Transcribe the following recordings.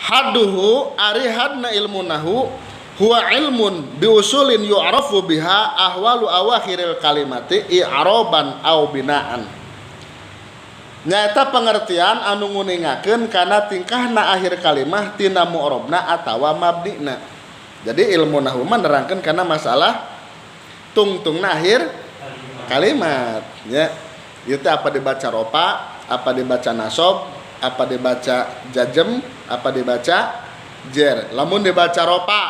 Hadduhu ari hadna ilmu nahwu huwa ilmun bi usulin yu'rafu biha ahwalu awakhiril kalimati i'raban aw binaan. Nyaeta pengertian anu nguningakeun kana tingkahna akhir kalimah tina mu'rabna atawa mabnina. Jadi ilmu nahwu mah nerangkeun kana masalah tungtungna akhir kalimat ya. Ieu teh apa dibaca rofa, apa dibaca nasab, apa dibaca jajem, apa dibaca jer. Lamun dibaca rofa,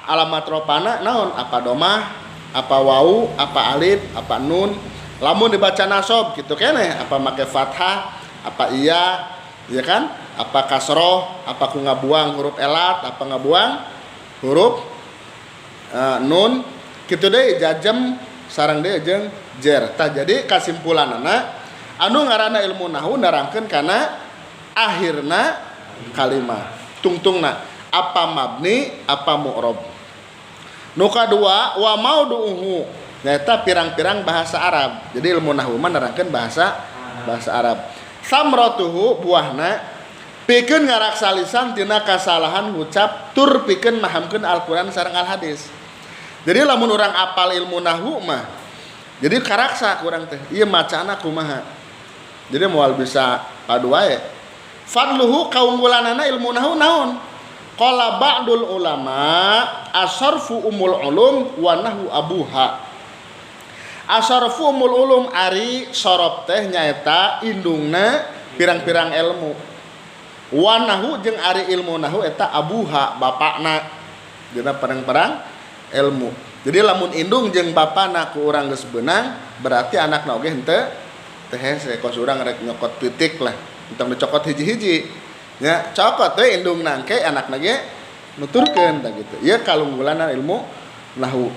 alamat rofana naon? Apa domah, apa wau, apa alif, apa nun. Lamun dibaca nasab gitu keneh, apa make fathah, apa iya, ya kan? Apa kasroh, apa ku ngabuang huruf elat, apa ngabuang huruf nun, kitu deui jajem sareng deui jeung jer. Tah jadi kasimpulanana anu ngaranna ilmu nahwu nerangkeun kana akhirna kalimat, tungtungna apa mabni, apa mu'rab. Nu kadua wa maudu'uhu nyaeta pirang-pirang bahasa Arab. Jadi ilmu nahwu mah nerangkeun bahasa bahasa Arab. Samratuhu buahna pikeun ngaraksa lisan tina kasalahan ngucap tur pikeun mahamkeun Al-Qur'an sareng Al-Hadis. Jadi lamun urang apal ilmu nahwu mah jadi karaksa kurang teh ieu macana kumaha. Jadi moal bisa padu wae. Fadluhu kaunggulanana ilmu nahwu naon? Qala ba'dul ulama asarfu umul ulum wa nahwu abuha. Asarfu umul ulum ari sorof teh nyaeta indungna pirang-pirang ilmu. Wa nahwu jeung ari ilmu nahwu eta abuha bapakna. Dina perang-perang ilmu. Jadi lamun indung jeung bapana ku urang geus beunang berarti anakna oge henteu teh hese kos urang rek nyokot titik lah. Entong dicokot hiji-hiji. Nya cokot we indung nangke anakna ge nuturkeun tah gitu. Ieu kalunggulanna ilmu nahwu.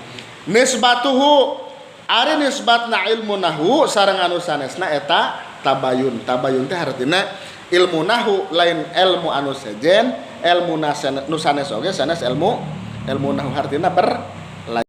Nisbatuhu ari nisbatna ilmu nahwu sareng anu sanesna eta tabayun. Tabayun teh hartina ilmu nahwu lain ilmu anu sejen, ilmu nu sanes oge sanes ilmu ilmu nahwu hartina